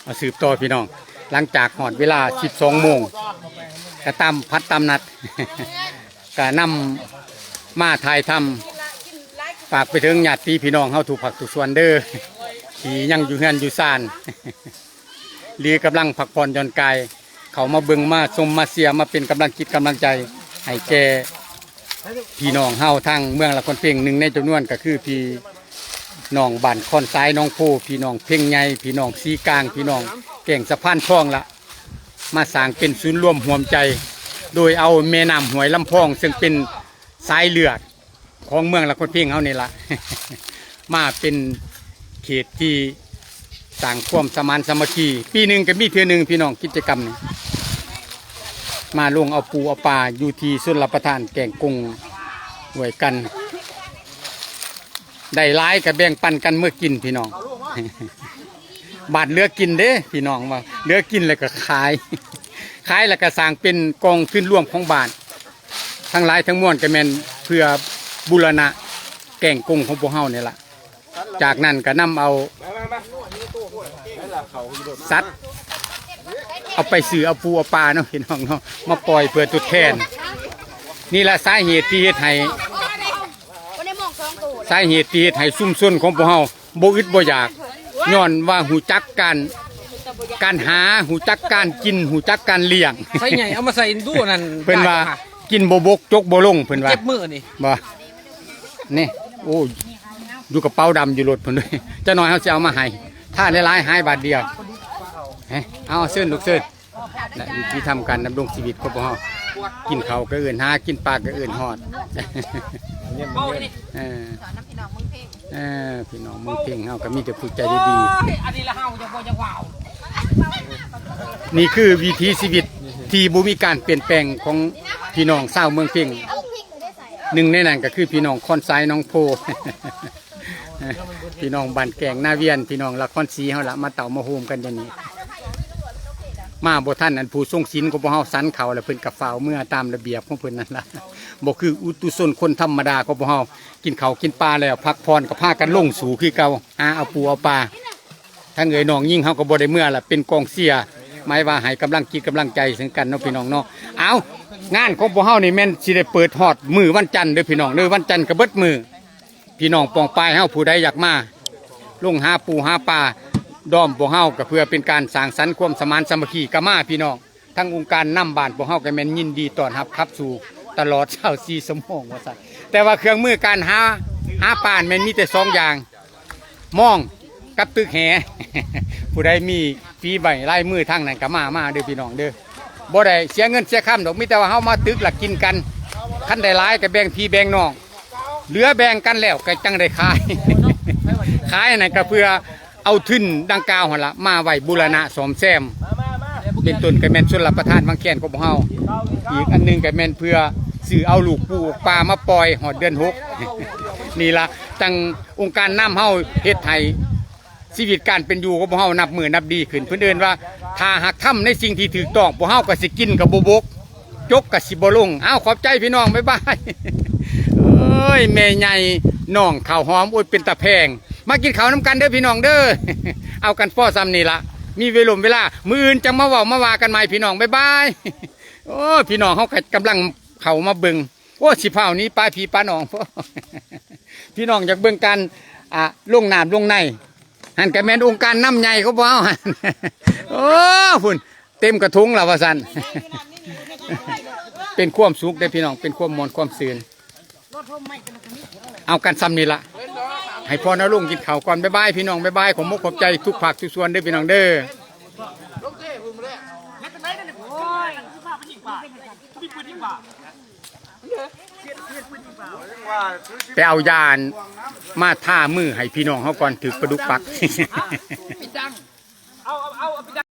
ເອົາ ສືບຕໍ່ພີ່ນ້ອງ, ຫຼັງຈາກຮອດເວລາສິບສອງໂມງ ກະຕາມພັດຕາມນັດ ກະນຳມາຖ່າຍທຳ ຝາກໄປເຖິງຍາດຕິພີ່ນ້ອງເຮົາທຸກພາກທຸກສ່ວນເດີ ທີ່ຍັງຢູ່ເຮືອນຢູ່ຊານ ຫຼືກຳລັງພັກຜ່ອນຢ່ອນກາຍ ເຂົ້າມາເບິ່ງ ມາຊົມ ມາເຊຍ ມາເປັນກຳລັງຈິດກຳລັງໃຈໃຫ້ແກ່ພີ່ນ້ອງເຮົາທາງເມືອງລະຄອນເພັງ. ໜຶ່ງໃນຈຳນວນກໍຄືພີ່ນ້ອງບ້ານຄອນຊາຍໜອງໂພ, ພີ່ນ້ອງເພັງໃຫຍ່, ພີ່ນ້ອງສີກາງ, ພີ່ນ້ອງແກ້ງສະພານທອງລະ ມາສ້າງເປັນສູນລວມຮ່ວມໃຈ ໂດຍເອົາແມ່ນ້ຳຫ້ວຍລຳພອງ ເຊິ່ງເປັນສາຍເລືອດ ຂອງເມືອງລະຄອນເພັງເຮົານີ້ລະ ມາເປັນເຂດທີ່ສ້າງຄວາມສະໝານສາມັກຄີ. ປີໜຶ່ງກໍມີເທື່ອໜຶ່ງພີ່ນ້ອງ ກິດຈະກຳນີ້ ມາລົງເອົາປູເອົາປາຢູ່ທີ່ຊົນລະປະທານແກ້ງກົງຫ້ວຍກັນ ໄດ້ຫຼາຍກໍແບ່ງປັນກັນເມືອກິນພີ່ນ້ອງ ບາດເຫຼືອກິນເດ້ພີ່ນ້ອງ ວ່າເຫຼືອກິນແລ້ວກໍຂາຍ ຂາຍແລ້ວກໍສ້າງເປັນກອງທຶນລວມຂອງບ້ານ. ທັງຫຼາຍທັງມວນກໍແມ່ນເພື່ອບູລະນະແກ້ງກົງຂອງພວກເຮົານີ້ລະ. ຈາກນັ້ນກໍນຳເອົາສັດ ເອົາໄປຊື້ເອົາປູເອົາປາເນາະພີ່ນ້ອງເນາະ ມາປ່ອຍເພື່ອທົດແທນ. ນີ້ລະສາເຫດທີ່ເຮັດໃຫ້ ສາເຫດທີ່ເຮັດໃຫ້ຊຸມຊົນຂອງພວກເຮົາບໍ່ອຶດບໍ່ຢາກ ຍ້ອນວ່າຮູ້ຈັກການ ການຫາ ຮູ້ຈັກການກິນ ຮູ້ຈັກການລ້ຽງ. ໃສ່ໃຫຍ່ເອົາມາໃສ່ດູນັ້ນ ເພິ່ນວ່າ ຢາກຫາ ກິນບໍ່ບົກ ຈົກບໍ່ລົງ ເພິ່ນວ່າ ເຈັບມືນີ້ ບໍ່ ນີ້ ໂອ້ ຢູ່ກະເປົາດຳຢູ່ລົດເພິ່ນເດ້. ຈັກໜ້ອຍເຮົາຊິເອົາມາໃຫ້ ຖ້າຫຼາຍໆ ຫາຍບາດດຽວ. ເອີ ເອົາ ເຊີນລູກເຊີນ. ແລະ ວິທີທຳການດຳລົງຊີວິດຂອງພວກເຮົາ ກິນເຂົ້າກໍເອີ້ນຫາ ກິນປາກໍເອີ້ນຮອດ. ເອີ ເອີ ພີ່ນ້ອງເມືອງເພັງເຮົາກໍມີແຕ່ຜູ້ໃຈດີໆ. ໂອ້ຍ ອັນນີ້ລະເຮົາຈະບໍ່ຢາກເວົ້າ. ນີ້ຄືວິຖີຊີວິດທີ່ບໍ່ມີການປ່ຽນແປງຂອງພີ່ນ້ອງຊາວເມືອງເພັງ. ໜຶ່ງໃນນັ້ນກໍຄືພີ່ນ້ອງຄອນຊາຍໜອງໂພ ພີ່ນ້ອງບ້ານແກ້ງນາວຽນ ພີ່ນ້ອງລະຄອນສີເຮົາລະ ມາເຕົ້າມາໂຮມກັນຢູ່ນີ້. ມາບໍ່ທັນ ອັນຜູ້ຊົງສິນຂອງພວກເຮົາສັນເຂົ້າແລ້ວ ເພິ່ນກໍຟ້າວເມືອຕາມລະບຽບຂອງເພິ່ນນັ້ນລະ. ບໍ່ຄືອຸຕຸຊົນຄົນທຳມະດາຂອງພວກເຮົາ ກິນເຂົ້າກິນປາແລ້ວ ພັກຜ່ອນກໍພາກັນລົງສູ່ຄືເກົ່າ ຫາເອົາປູເອົາປາ. ທັງເອື້ອຍນ້ອງຍິງເຮົາກໍບໍ່ໄດ້ເມືອລະ ເປັນກອງເຊຍ ໝາຍວ່າໃຫ້ກຳລັງຈິດກຳລັງໃຈເຊິ່ງກັນເນາະ ພີ່ນ້ອງເນາະ. ເອົາ ງານຂອງພວກເຮົານີ້ແມ່ນຊິໄດ້ເປີດຮອດມື້ວັນຈັນເດີ ພີ່ນ້ອງເດີ ວັນຈັນກໍເບິດມື້. ພີ່ນ້ອງປ້ອງປາຍເຮົາຜູ້ໃດຢາກມາລົງຫາປູຫາປາ ດອມພວກເຮົາ ກໍເພື່ອເປັນການສ້າງສັນຄວາມສະໝານສາມັກຄີ ກໍມາພີ່ນ້ອງ. ທາງອົງການນຳບ້ານພວກເຮົາກໍແມ່ນຍິນດີຕ້ອນຮັບຂັບສູ່ຕະຫຼອດຊາວສີ່ຊົ່ວໂມງວ່າຊັ້ນ. ແຕ່ວ່າເຄື່ອງມືການຫາ ຫາປາແມ່ນມີແຕ່ສອງຢ່າງ ມອງກັບຕຶກແຫ. ຜູ້ໃດມີຝີໄມ້ລາຍມືທາງນັ້ນກໍມາ ມາເດີພີ່ນ້ອງເດີ. ບໍ່ໄດ້ເສຍເງິນເສຍຄຳດອກ ມີແຕ່ວ່າເຮົາມາຕຶກລະກິນກັນ ຄັນໄດ້ຫຼາຍກໍແບ່ງພີ່ແບ່ງນ້ອງ ເຫຼືອແບ່ງກັນແລ້ວກໍຈັ່ງໄດ້ຂາຍ. ຂາຍນັ້ນກໍເພື່ອເອົາທຶນດັ່ງກ່າວຫັ້ນລະ ມາໄວ້ບູລະນະສ້ອມແຊມ ເປັນຕົ້ນກໍແມ່ນຊົນລະປະທານວັງແຄນຂອງພວກເຮົາ. ອີກອັນໜຶ່ງກໍແມ່ນເພື່ອຊື້ເອົາລູກປູອອກປາມາປ່ອຍຮອດເດືອນຫົກ. ນີ້ລະ ທາງອົງການນຳເຮົາເຮັດໃຫ້ ຊີວິດການເປັນຢູ່ຂອງພວກເຮົານັບມື້ນັບດີຂຶ້ນ. ເພິ່ນເອີ້ນວ່າ ຖ້າຫາກທຳໃນສິ່ງທີ່ຖືກຕ້ອງ ພວກເຮົາກໍຊິກິນກໍບໍ່ບົກ ຈົກກໍຊິບໍ່ລົງ. ເອົາ ຂອບໃຈພີ່ນ້ອງ ບາຍບາຍ. ໂອ້ຍ ແມ່ໃຫຍ່ນ້ອງເຂົ້າຫອມ ໂອ້ຍ ເປັນຕາແພງ. ມາກິນເຂົ້ານຳກັນເດີພີ່ນ້ອງເດີ. ເອົາກັນພໍສ່ຳນີ້ລະ ມີເວລົມເວລາ ມື້ອື່ນຈັ່ງມາເວົ້າມາວ່າກັນໃໝ່ພີ່ນ້ອງ ບາຍບາຍ. ໂອ້ຍ ພີ່ນ້ອງເຮົາກໍກຳລັງເຂົ້າມາເບິ່ງ. ໂອ້ ຊິພາວໜີປາພີ່ປານ້ອງ. ພີ່ນ້ອງຢາກເບິ່ງການ ອ່າ ລົງນ້ຳລົງໃນ ຫັ້ນກໍແມ່ນອົງການນຳໃຫຍ່ຂອງພວກເຮົາຫັ້ນ. ໂອ້ ພຸ້ນ ເຕັມກະທົງລະວ່າຊັ້ນ. ເປັນຄວາມສຸກເດ້ພີ່ນ້ອງ ເປັນຄວາມມ່ວນຄວາມຊື່ນ. ເອົາກັນສ່ຳນີ້ລະ ໃຫ້ພໍ່ນາລົງກິນເຂົ້າກ່ອນ. ບາຍບາຍພີ່ນ້ອງ ບາຍບາຍ. ຂອບມົກຂອບໃຈທຸກພາກທຸກສ່ວນເດີພີ່ນ້ອງເດີ. ໄປເອົາຢາມາທາມືໃຫ້ພີ່ນ້ອງເຮົາກ່ອນ ຖືກປາດຸກປັກ.